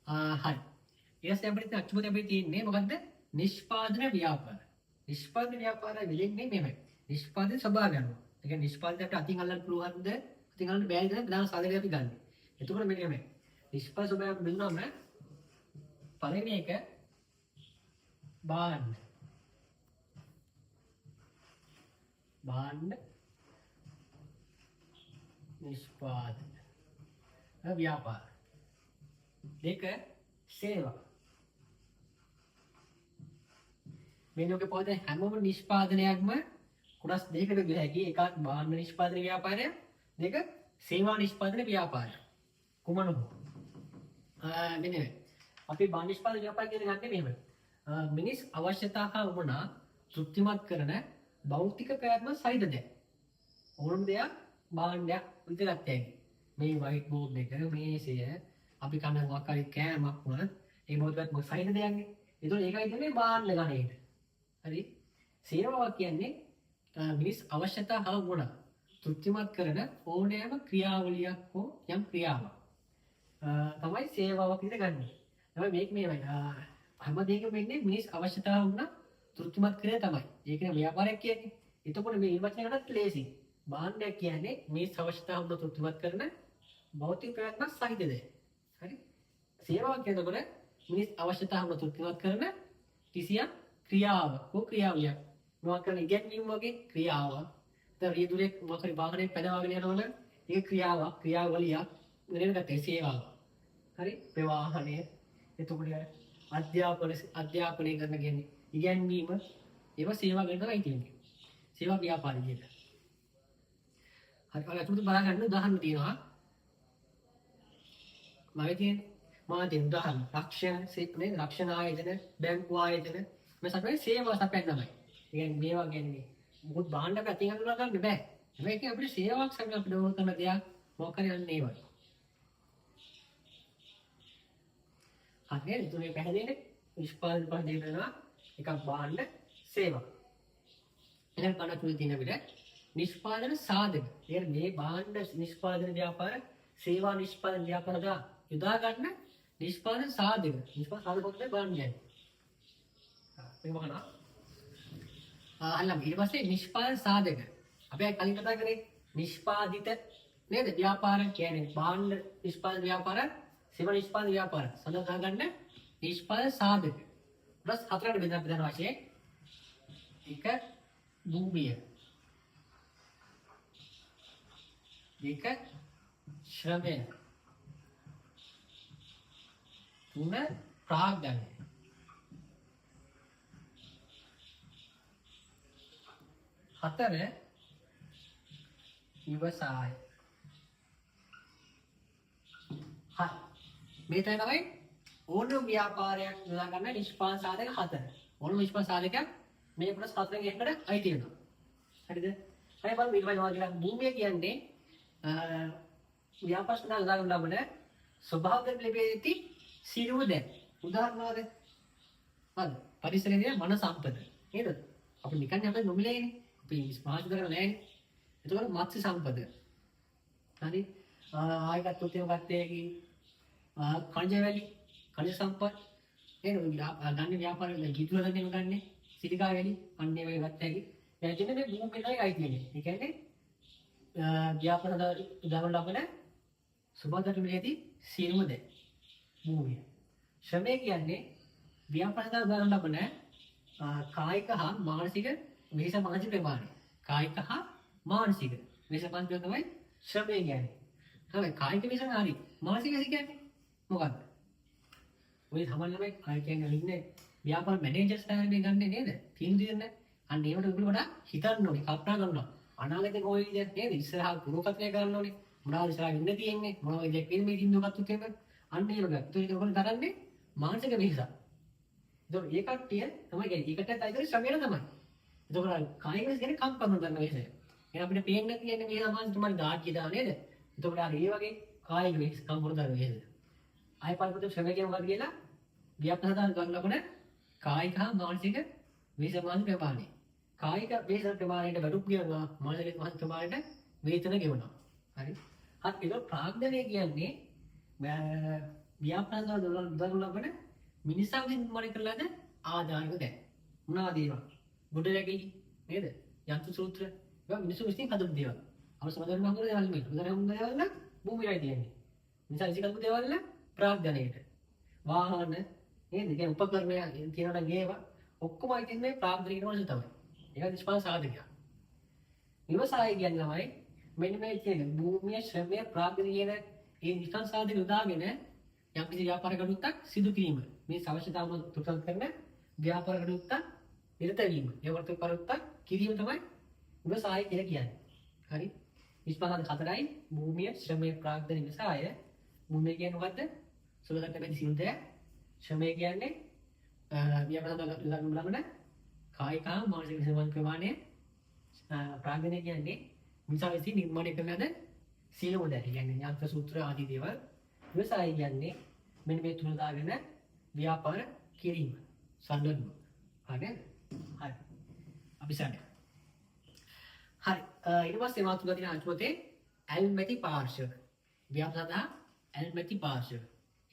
හරි. ඊට පස්සේ අපිට අච්චුමත අපිට තියෙන්නේ මොකද්ද? නිෂ්පාදන ව්‍යාපාර. නිෂ්පාදන ව්‍යාපාර වෙලෙන්නේ මෙහෙමයි. නිෂ්පාදන ස්වභාවය අනුව. ඒ කියන්නේ නිෂ්පාදනය අපිට අතින් අල්ලන්න පුළුවන්ද? අතින් අල්ලන්න බැරිද? ප්‍රධාන සාධකය අපි ගන්න. එතකොට මෙන්න මෙහෙමයි. නිෂ්පාදන ස්වභාවය බෙදුනම පළවෙනි එක භාණ්ඩ. භාණ්ඩ නිෂ්පාදන ව්‍යාපාර. දෙක සේවා. මේ ලෝකේ පවතින හැමම නිෂ්පාදනයක්ම කොටස් දෙකකට බෙදිය හැකි. එකක් භාණ්ඩ නිෂ්පාදන ව්‍යාපාරය, දෙක සේවා නිෂ්පාදන ව්‍යාපාරය. කුමන හෝ. මෙන්න මේ. අපි භාණ්ඩ නිෂ්පාදන ව්‍යාපාරය කියන ගන්නේ මෙහෙම. මිනිස් අවශ්‍යතා හා උවමනා තෘප්තිමත් කරන භෞතික පැවැත්ම සහිත දෙයක්. ඕනම දෙයක් භාණ්ඩයක් විතරක් හැකි. මේ වයිට් බෝඩ් එක, මේසය, අපි කන මොකක් හරි කෑමක් වුණත් ඒ භෞතික පැවැත්ම සහිත දෙයක්නේ. ඒතකොට ඒකයි කියන්නේ භාණ්ඩ ගණයට. හරි. සේවාවක් කියන්නේ මිනිස් අවශ්‍යතා හා උවමනා තෘප්තිමත් කරන ඕනෑම ක්‍රියාවලියක් හෝ යම් ක්‍රියාවක් තමයි සේවාවක් විදිහට ගන්නෙ. තමයි මේක මේවයි. හැම දෙයකම වෙන්නේ මිනිස් අවශ්‍යතා වුණා තෘප්තිමත් කරන තමයි. ඒක නේ ව්‍යාපාරයක් කියන්නේ. එතකොට මේ නිර්වචනයකටත් ලේසි. භාණ්ඩයක් කියන්නේ මිනිස් අවශ්‍යතා වුණා තෘප්තිමත් කරන භෞතික පැවැත්මක් සහිත දෙයක්. හරි? සේවාවක් කියනකොට මිනිස් අවශ්‍යතා වුණා තෘප්තිමත් කරන කිසියම් ක්‍රියාවක් හෝ ක්‍රියාවලියක්. මොකක් කරන ඉගැන්වීම වගේ ක්‍රියාවක්. දැන් රියදුරෙක් මොකක් හරි වාහනයක් පැදවාගෙන යනවනම් ඒක ක්‍රියාවක්, ක්‍රියාවලියක් වෙන ගත්තේ සේවාවක්. හරි? ප්‍රවාහනය. එතකොට අධ්‍යාපනය කරන කියන්නේ ඉගැන්වීම ඒවා සේවා කරන තමයි තියෙන්නේ. සේවා ව්‍යාපාරය කියලා. හරි, ඔයාලා අතුරුද බලා ගන්න උදාහරණ තියෙනවා. මගේ තියෙන මා තියෙන උදාහරණ රක්ෂණ මේ රක්ෂණ ආයතන, බැංකු ආයතන මේ සපයන සේවා සපයන තමයි. ඒ කියන්නේ මේවා කියන්නේ මොකද භාණ්ඩ අපි අතින් අඳුරා ගන්න බෑ. හැබැයි ඒක අපිට සේවාවක් සමග අපිට ඕන කරන දෙයක් මොකක් හරි අන්න ඒ වගේ. හරි නේද? තුනේ පැහැදිලිනේ. නිෂ්පාදන පහ දෙක වෙනවා. එකක් භාණ්ඩ සේවා. එහෙනම් කන තුනේ තියෙන අපිට නිෂ්පාදන සාධක. ඒ කියන්නේ මේ භාණ්ඩ නිෂ්පාදන ව්‍යාපාර, සේවා නිෂ්පාදන ව්‍යාපාර දා යොදා ගන්න නිෂ්පාදන සාධක. නිෂ්පාදන සාධක කොහොමද බලන්නේ කියන්නේ? මේක මොකක්ද? අහලා ඊට පස්සේ නිෂ්පාදන සාධක. අපි අර කලින් කතා කරේ නිෂ්පාදිත නේද? ව්‍යාපාර කියන්නේ භාණ්ඩ නිෂ්පාදන ව්‍යාපාර, සේවා නිෂ්පාදන ව්‍යාපාර. සඳහා ගන්න නිෂ්පාදන සාධක. ප්ලස් හතරකට බෙදලා ප්‍රධාන වශයෙන් එක භූමිය, දෙක ශ්‍රමය, තුන ප්‍රාග්ධනය, හතර ව්‍යවසාය. හරි. මේ තමයි ඕනම ව්‍යාපාරයක් යොදා ගන්න නිෂ්පාදන සාධක හතර. ඕනම නිෂ්පාදන සාධකයක් මේ කොටස් හතරෙන් එකකට අයිති වෙනවා. හරිද? හරි බලමු ඊට පස්සේ මොනවද කියලා. භූමිය කියන්නේ ව්‍යාපාර සඳහා යොදා ගන්න ලබන ස්වභාවික ලැබී ඇති සියලුම දෑ. උදාහරණ මොනවද? හරි. පරිසරයේ තියෙන වන සම්පත. නේද? අපි නිකන් යන්නේ නොමිලේනේ. අපි මහසු කරලා නෑනේ. එතකොට මත්ස්‍ය සම්පත. හරි. ආයෙ ගත්තොත් එහෙම ගත්තේ කි කණජ වැලි, කණජ සම්පත්. නේද? ගන්න ව්‍යාපාර වල ගිතුල ගන්න ඒවා ගන්නෙ. සිලිකා වැලි අන්න ඒ වගේ ගත්ත හැකි. දැන් කියන්නේ මේ භූමිය තමයි අයිති වෙන්නේ. ඒ කියන්නේ ව්‍යාපාර උදාහරණ ලබන සුබදට මිලදී සියලුම දේ. භූමිය. ශ්‍රමය කියන්නේ ව්‍යාපාර උදාහරණ ලබන කායික හා මානසික වෙහෙස මානසික ප්‍රමාණය. කායික හා මානසික වෙහෙස මානසික තමයි ශ්‍රමය කියන්නේ. හරි, කායික වෙහෙස හරි. මානසික වෙහෙස කියන්නේ මොකක්ද? ඔය සමහර ළමයි ආය කියන්නේ ඉන්නේ ව්‍යාපාර මැනේජර්ස් තමයි මේ ගන්නෙ නේද? තීන්දුව දෙන්න. අන්න ඒවට ඔයගොල්ලෝ වඩා හිතන්න ඕනේ, කල්පනා කරන්න ඕනේ. අනාගතේ කොයි විදිහට නේද? ඉස්සරහා පුරෝකථනය කරන්න ඕනේ. මොනවද ඉස්සරහා වෙන්න තියෙන්නේ? මොන වගේ දෙයක් වෙන්නේ මේ තීන්දුව ගත්තොත් එහෙම? අන්න ඒ වගේ. ඒතකොට ඔයගොල්ලෝ දරන්නේ මානසික වෙහෙසක්. ඒතකොට ඒ කට්ටිය තමයි කියන්නේ. ඒ කට්ටියත් අයිති ශ්‍රමයට තමයි. එතකොට කායික වෙහෙස කියන්නේ කම්කරු කරන වෙහෙස. එහෙනම් අපිට පේන්නේ නැති කියන්නේ මේ සමාජ තමයි දාඩිය දාන නේද? එතකොට අර ඒ වගේ කායික වෙහෙස, කම්කරු කරන වෙහෙස. ආයෙ පරිපූර්ණ ශ්‍රමය කියන්නේ මොකක්ද කියලා? ව්‍යාප්ත සඳහන් කරන ලබන කායික හා මානසික වෙහෙස මානසික ප්‍රමාණය. කායික වෙහෙස ප්‍රමාණයට වැටුප් ගෙවනවා, මානසික වෙහෙස ප්‍රමාණයට වේතන ගෙවනවා. හරි. හරි, ඒක ප්‍රාග්ධනය කියන්නේ ව්‍යාපාර සඳහා යොදවනු ලබන මිනිසා විසින් නිර්මාණය කරන ලද ආධාරක දෑ. මොනවාද ඒවා? ගොඩනැගිලි නේද? යන්ත්‍ර සූත්‍ර ඒවා මිනිස්සු විසින් හදපු දේවල්. අපේ සමාජවල හම්බ දේවල් නෙමෙයි. සමාජවල හම්බ දේවල් නම් භූමියයි තියෙන්නේ. මිනිසා විසින් හදපු දේවල් නම් ප්‍රාග්ධනයට. වාහන නේද? ඒ කියන්නේ උපකරණ තියෙනවා නම් ඒවා ඔක්කොම අයිති වෙන්නේ ප්‍රාග්ධනික වලට තමයි. ඒක නිෂ්පාදන සාධකයක්. ව්‍යවසාය කියන්නේ තමයි මෙන්න මේ කියන භූමිය, ශ්‍රමය, ප්‍රාග්ධනය කියන මේ නිෂ්පාදන සාධක යොදාගෙන යම්කිසි ව්‍යාපාර කටයුත්තක් සිදු කිරීම. මේ අවශ්‍යතාව තුටන් කරන ව්‍යාපාර කටයුත්තක් නිරත වීම. ව්‍යාපාර කටයුත්තක් කිරීම තමයි ව්‍යවසාය කියලා කියන්නේ. හරි? නිෂ්පාදන හතරයි: භූමිය, ශ්‍රමය, ප්‍රාග්ධනය, ව්‍යවසාය. භූමිය කියන්නේ මොකද්ද? සුලකට බැඳි සියලු දෑ. ශ්‍රමය කියන්නේ ව්‍යාපාර සඳහා ලබන කායික හා මානසික ශ්‍රම ප්‍රමාණය. ප්‍රාග්ධනය කියන්නේ මිනිසා විසින් නිර්මාණය කරන ලද සියලුම දෑ. ඒ කියන්නේ යන්ත්‍ර සූත්‍ර ආදී දේවල්. ව්‍යවසාය කියන්නේ මෙන්න මේ තුන දාගෙන ව්‍යාපාර කිරීම. සම්බන්ධව. හරි නේද? හරි. අපි සැරේ. හරි. ඊට පස්සේ මාතෘකාව තියෙන අංශුවතේ ඇල්මැති පාර්ශ්ව. ව්‍යාපාර සඳහා ඇල්මැති පාර්ශ්ව.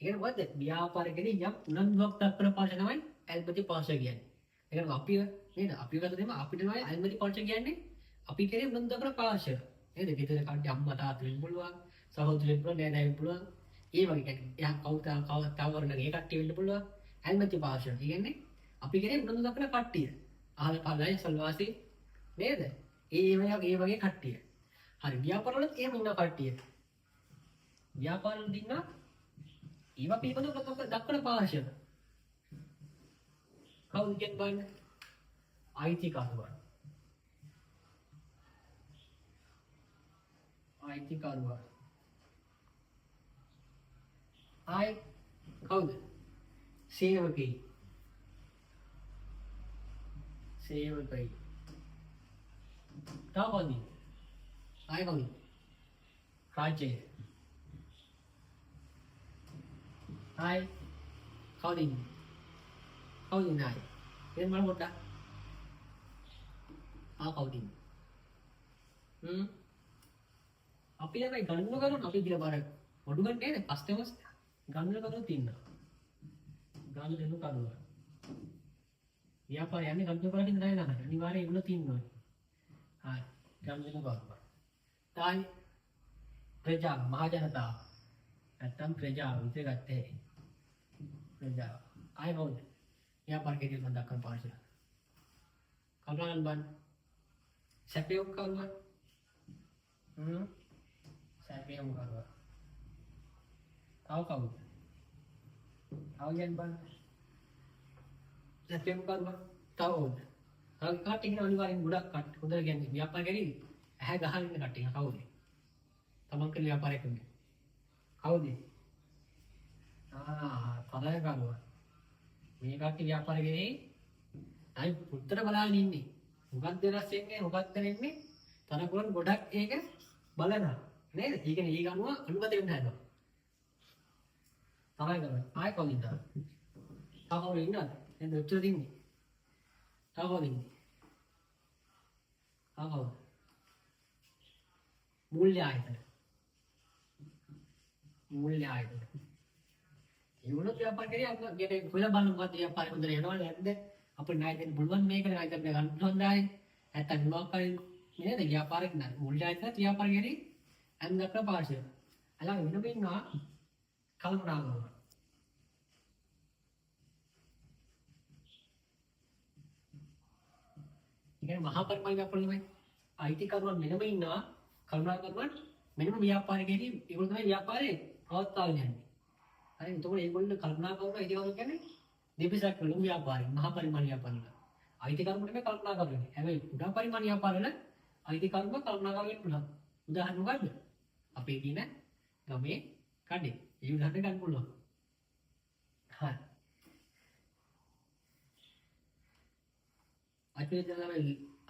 ඒ කියන්නේ මොකද්ද? ව්‍යාපාර කෙරෙහි යම් උනන්දුවක් දක්වන පාර්ශ්ව තමයි ඇල්මැති පාර්ශ්ව කියන්නේ. ඒ කියන්නේ අපි නේද? අපි ගත්ත දෙම අපිට තමයි ඇල්මැති පාර්ශ්ව කියන්නේ. අපි කෙරෙහි උනන්දු දක්වන පාර්ශ්ව. නේද? ගෙදර කට්ටිය අම්මා තාත්තා වෙන්න පුළුවන්, සහෝදරයන් වෙන්න පුළුවන්, නෑදෑයන් වෙන්න පුළුවන්. ඒ වගේ කියන්නේ එයා කවුද තව වරණක ඒ කට්ටිය වෙන්න පුළුවන්. ඇල්මැති පාර්ශ්ව. ඒ කියන්නේ අපි කෙරෙහි උනන්දු දක්වන කට්ටිය. අහල පහලයි අසල්වාසී නේද? ඒ වගේ කට්ටිය. හරි, ව්‍යාපාරවලත් එහෙම ඉන්න කට්ටිය. ව්‍යාපාරවල ඉන්න ඒවා පිළිබඳව දක්වන පාර්ශ්ව. කවුද කියන්නේ බලන්න? අයිතිකරුවන්. අයිතිකරුවන්. ආයි කවුද? සේවකයි. සේවකයි. තව කවුද? ආයි කවුද? රාජ්‍යය. ආයි කවුද ඉන්නේ? කවුද ඉන්නේ ආයි? එන්න බලන්න පොඩ්ඩක්. ආ කවුද ඉන්නේ? අපි ළමයි ගණන් කරන අපි කියලා බාර ඔඩු ගන්න නේද? කස්ටමර්ස් ගණන් කරනොත් ඉන්නවා. ගණන් කරුවා. ව්‍යාපාර යන්නේ ගණන් කරලා ඉන්න නෑ නේද? අනිවාර්යයෙන් ඒගොල්ලෝ තින්නවා. හරි. ගණන් කරුවා. තායි ප්‍රජාව, මහ ජනතාව. නැත්තම් ප්‍රජාව විතර ගත්තේ. ප්‍රජාව. ආයෙ කවුද? ව්‍යාපාර කෙරෙහි මම දක්වන පාර්ශ්වය. කල්පනා කරන්න බලන්න. සැපයුම් කරුවා. සැපයුම් කරුවා. තව කවුද? තව කියන්න බලන්න. සැපයුම් කරුවා. තව කවුද? තව කට්ටිය ඉන්න අනිවාර්යෙන් ගොඩක් කට්ටිය. හොඳට කියන්නේ ව්‍යාපාර කෙරෙහි ඇහැ ගහගෙන ඉන්න කට්ටිය කවුද? තමන් කරන ව්‍යාපාරයක් නෙමෙයි. කවුද? තරය කරුවා. මේ කට්ටිය ව්‍යාපාර කෙරෙහි අයි පුත්තර බලාගෙන ඉන්නේ. මොකක්ද වෙනස් වෙන්නේ? මොකක්ද වෙන්නේ? තරකුරන් ගොඩක් ඒක බලනවා. නේද? ඒ කියන්නේ ඒ ගනුව අනුගත වෙන්න හදනවා. තරය කරුවා. ආයෙ කවුද ඉන්නවද? තව කවුරු ඉන්නවද? දැන් ඔච්චර තින්නේ. තව කවුද ඉන්නේ? තව කවුද? මූල්‍ය ආයතන. මූල්‍ය ආයතන. ඒගොල්ලෝ ව්‍යාපාර කරේ අන්න කියන්නේ හොයලා බලන්න මොකක්ද ව්‍යාපාරේ හොඳට යනවද නැද්ද? අපිට ණය දෙන්න පුළුවන් මේකට ණය දෙන්න ගන්න පුළුවන් දායි. නැත්තම් මොකක් හරි නේද ව්‍යාපාරෙක නෑ. මූල්‍ය ආයතනත් ව්‍යාපාර කරේ අන්න දක්වන පාර්ශ්වය. අලං වෙනම ඉන්නවා කල්පනා කරනවා. ඒ කියන්නේ මහා පරිමාණ ව්‍යාපාර නෙමෙයි. අයිතිකරුවන් වෙනම ඉන්නවා, කල්පනාකරුවන් වෙනම ව්‍යාපාර කරේ ඒගොල්ලෝ තමයි ව්‍යාපාරේ පවත්වාගෙන යන්නේ. හරි, එතකොට ඒගොල්ලෝ කල්පනා කරනවා අයිතිකරුවන් කියන්නේ දෙපිසක් වල ව්‍යාපාරේ මහා පරිමාණ ව්‍යාපාර වල. අයිතිකරුවන් නෙමෙයි කල්පනා කරන්නේ. හැබැයි කුඩා පරිමාණ ව්‍යාපාර වල අයිතිකරුවන් කල්පනා කරන්න පුළුවන්. උදාහරණ මොකද්ද? අපේ තියෙන ගමේ කඩේ. ඒ උදාහරණ ගන්න පුළුවන්. හරි. අපි දැන්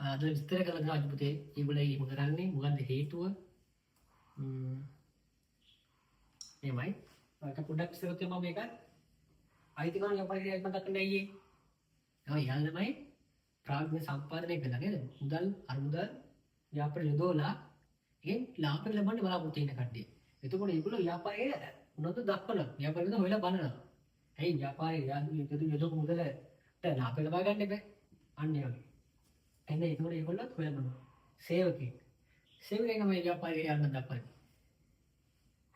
අද විස්තර කරලා දෙනවා අජිපුතේ ඒගොල්ලෝ එහෙම කරන්නේ මොකද්ද හේතුව? එහෙමයි. ඒක පොඩ්ඩක් විස්තර කරලා මම මේක අයිතිකරුවන් ව්‍යාපාර කරේ මතක් කරන්නේ අයියේ. ආ යාළුවා තමයි ප්‍රාග්න සම්පාදනය කළා නේද? මුදල් අර මුදල් ව්‍යාපාර යොදවලා ඒෙන් ලාභ ලබන්න බලාපොරොත්තු වෙන කට්ටිය. එතකොට ඒගොල්ලෝ ව්‍යාපාරයේ උනන්දු දක්වනවා. ව්‍යාපාරිකයන් හොයලා බලනවා. ඇයි ව්‍යාපාරයේ යොදපු මුදලට ලාභ ලබා ගන්න එපා. අන්න ඒ වගේ. එහෙනම් ඒකෝට ඒගොල්ලොත් හොයලා බලනවා. සේවකයෙක්. සේවකයෙක් තමයි ව්‍යාපාරිකයන් යන්න දක්වන්නේ.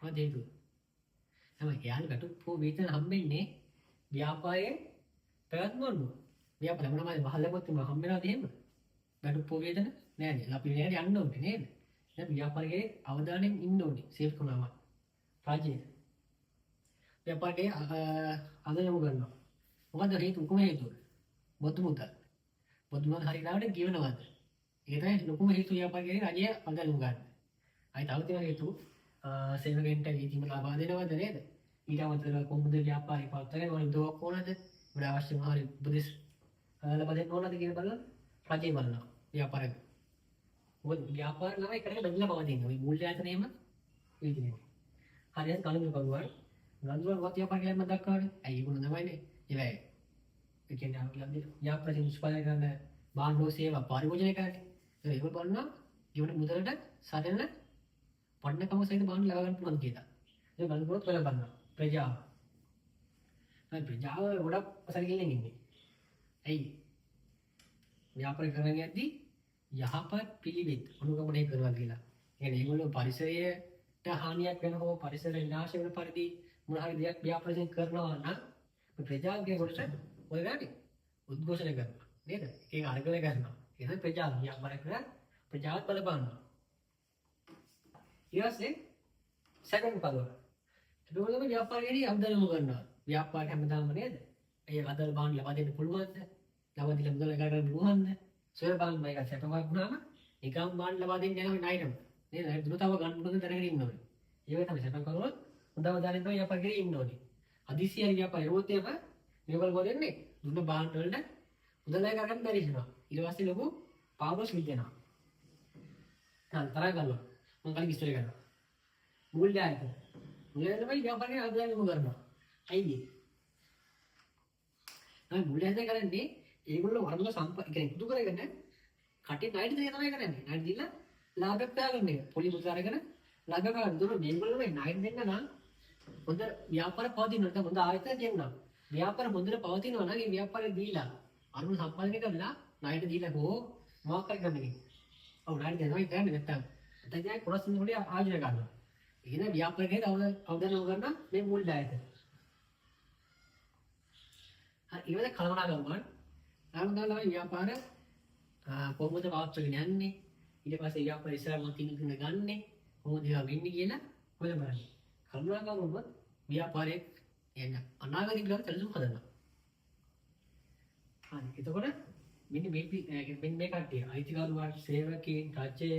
මොකද හේතුව? තමයි එයාට වැටුප් හෝ වේතන හම්බෙන්නේ ව්‍යාපාරයේ පැවැත්ම අනුව. ව්‍යාපාර මොනවද වහල් ලැබුවොත් එම හම්බ වෙනවද එහෙම? වැටුප් හෝ වේතන නෑ නේද? අපි නෑනේ යන්න ඕනේ නේද? දැන් ව්‍යාපාරිකයේ අවධානයෙන් ඉන්න ඕනේ සේවක වුණාම. රජය ව්‍යාපාරිකයේ අද යොමු කරනවා. මොකද්ද හේතුව? කුම හේතුව? බොදු මුදල්. බොදු මුදල් හරි ලාවට ගෙවනවද? ඒක තමයි ලොකුම හේතුව ව්‍යාපාරිකයේ රජය අද යොමු ගන්න. අය තව තියෙන හේතු සේවකයන්ට වීතිම ලබා දෙනවද නේද? ඊට අමතරව කොහොමද ව්‍යාපාරي පවත්වාගෙන මොන උදව්වක් ඕනද? මොන අවශ්‍ය මොන හරි උපදෙස් ලබා දෙන්න ඕනද කියන බලලා රජය බලනවා ව්‍යාපාරෙ. මොකද ව්‍යාපාර නම් එකට බැඳිලා පවතින්නේ. ඔය මූල්‍ය ආයතන එහෙම විදිහේ. හරියට ගනුදෙනු කරුවන් ගනුදෙනු වත් ව්‍යාපාර කියලා මම දක්වන්නේ. ඇයි ඒගොල්ලෝ තමයිනේ. ඒවැ ඒ කියන්නේ අපි කියන්නේ ව්‍යාපාරයෙන් නිෂ්පාදනය කරන භාණ්ඩ හෝ සේවා පරිභෝජනය කරන්නේ. ඒගොල්ලෝ බලනවා ගෙවන මුදලට සරල වටිනාකම සහිත භාණ්ඩ ලබා ගන්න පුළුවන් කියලා. ඒක ගනුදෙනුවත් ඔයාලා බලනවා. ප්‍රජාව. දැන් ප්‍රජාව ගොඩක් සැලකිල්ලෙන් ඉන්නේ. ඇයි? ව්‍යාපාර කරගෙන යද්දි යහපත් පිළිවෙත් අනුගමනය කරනවා කියලා. ඒ කියන්නේ ඒගොල්ලෝ පරිසරයට හානියක් වෙන හෝ පරිසර විනාශ වෙන පරිදි මොන හරි දෙයක් ව්‍යාපාරයෙන් කරනවා නම් ප්‍රජාවගේ කොටස ඔය ගන්නේ උද්ඝෝෂණය කරනවා නේද? ඒක අරගලය කරනවා. ඒක තමයි ප්‍රජාව ව්‍යාපාර කරලා ප්‍රජාවත් බලපානවා. ඊට පස්සේ සැකම් කරුවා. එතකොට තමයි ව්‍යාපාරයේදී අවධානය යොමු කරනවා. ව්‍යාපාර හැමදාම නේද? ඒ අදාළ භාණ්ඩ ලබා දෙන්න පුළුවන්ද? ලබා දීලා මුදල් ගන්න පුළුවන්ද? සොය බලන්න මේක සැකමක් වුණාම නිකම් භාණ්ඩ ලබා දෙන්න යනවා ණයටම. නේද? ඒ දුර තව ගන්න පුළුවන් දැනගෙන ඉන්න ඕනේ. ඒ වගේ තමයි සැකම් කරුවොත් හොඳ අවධානයෙන් තමයි ව්‍යාපාර කරේ ඉන්න ඕනේ. හදිසියෙ හරි ව්‍යාපාර එරුවොත් එහෙම මේගොල්ලෝ මොකද වෙන්නේ? දුන්න භාණ්ඩ වලට මුදල් අය කරගන්න බැරි වෙනවා. ඊට පස්සේ ලොකු පාඩුවක් සිද්ධ වෙනවා. හරි තරහ කරනවා. මම කලින් විස්තර කරනවා. මූල්‍ය ආයතන. මූල්‍ය ආයතන තමයි ව්‍යාපාරයේ අවධානය යොමු කරනවා. ඇයි ඒ? තමයි මූල්‍ය ආයතන කරන්නේ ඒගොල්ලෝ වරදොල සම්ප ඒ කියන්නේ ඉතුරු කරගෙන කටේ ණයට දෙක තමයි කරන්නේ. ණයට දීලා ලාභයක් හොයාගන්න එක. පොලි මුදල් අරගෙන ලාභයක් හොයාගන්න. දුර මේගොල්ලෝ මේ ණයට දෙන්න නම් හොඳ ව්‍යාපාර පවතින නැත්නම් හොඳ ආයතන තියෙනවා. ව්‍යාපාර හොඳට පවතිනවා නම් ඒ ව්‍යාපාරය දීලා අරුණ සම්පාදනය කරලා ණයට දීලා හෝ මොකක් හරි කරන්න එකේ. ඔව් ණයට දෙනවා කරන්නේ නැත්නම් නැත්නම් ඉතින් කොරස් වලින් ආයෝජන කරනවා. ඒ කියන්නේ ව්‍යාපාරයේ අවධානය යොමු කරන මේ මූල්‍ය ආයතන. හරි ඊළඟ කළමනාකරුවන් කළමනාකරුවන් තමයි ව්‍යාපාර කොහොමද පවත්වාගෙන යන්නේ, ඊට පස්සේ ව්‍යාපාර ඉස්සරහම තින් ගන්නෙ කොහොමද ඒවා වෙන්නේ කියලා හොයලා බලන්නේ. කළමනාකරුවන් ව්‍යාපාරයේ කියන්නේ අනාගතය පිළිබඳ සැලසුම් හදනවා. හරි එතකොට මෙන්න මේ මෙන්න මේ කට්ටිය අයිතිකරුවන්, සේවකයන්, රජය,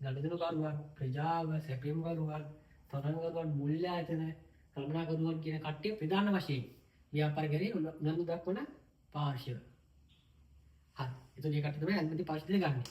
ගනුදෙනුකරුවන්, ප්‍රජාව, සැපයුම්කරුවන්, තරඟකරුවන්, මූල්‍ය ආයතන, කළමනාකරුවන් කියන කට්ටිය ප්‍රධාන වශයෙන් ව්‍යාපාර ගැන උනන්දු දක්වන පාර්ශ්ව. හරි. එතකොට මේ කට්ටිය තමයි අනුමැති පාර්ශ්ව දෙක ගන්න.